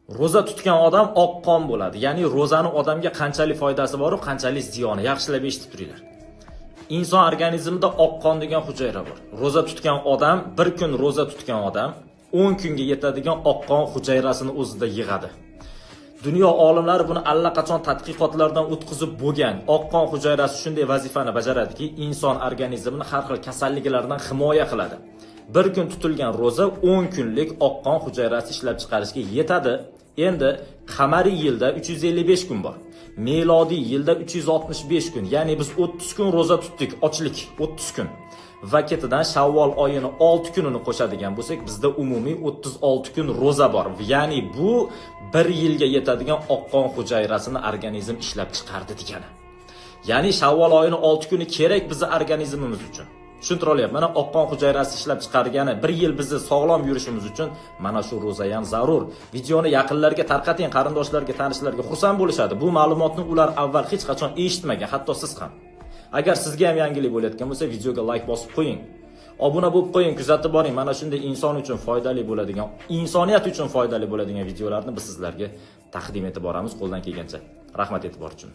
Ro'za tutgan odam oq qon bo'ladi. Ya'ni ro'zani odamga qanchalik foydasi bor u qanchalik ziyoni, yaxshilab eshitib turinglar. Inson organizmida oq qon degan hujayra bor. Ro'za tutgan odam, bir kun ro'za tutgan odam 10 kunga yetadigan oq qon hujayrasini o'zida yig'adi. Dunyo olimlari buni allaqachon tadqiqotlardan o'tkazib bo'lgan. Oq qon hujayrasi shunday vazifani bajaradiki, inson organizmini har xil kasalliklardan himoya qiladi. Bir kun tutilgan ro'za 10 kunlik oq qon hujayrasi ishlab chiqarishga yetadi. Endi qamariy yilda 355 kun bor. Milodiy yilda 365 kun. Ya'ni biz 30 kun ro'za tutdik, ochlik 30 kun. Va ketidan Shavvol oyini 6 kunini qo'shadigan bo'lsak, bizda umumiy 36 kun ro'za bor. Ya'ni bu bir yilga yetadigan oqqon hujayrasini organizm ishlab chiqardi degani. Ya'ni Shavvol oyini 6 kuni kerak bizni organizmimiz uchun. Tushuntira olyapman. Mana oqqon hujayrasi ishlab chiqargani bir yil bizni sog'lom yurishimiz uchun mana shu ro'za ham zarur. Videoni yaqinlarga tarqating, qarindoshlarga, tanishlarga, xursand bo'lishadi. Bu ma'lumotni ular avval hech qachon eshitmagan, hatto siz ham. Agar sizga ham yangilik bo'layotgan bo'lsa, videoga like bosib qo'ying. Obuna bo'lib qo'ying, kuzatib boring. Mana shunday inson uchun foydali bo'ladigan, insoniyat uchun foydali bo'ladigan videolarni biz sizlarga taqdim etib boramiz qo'ldan kelgancha. Rahmat e'tibor uchun.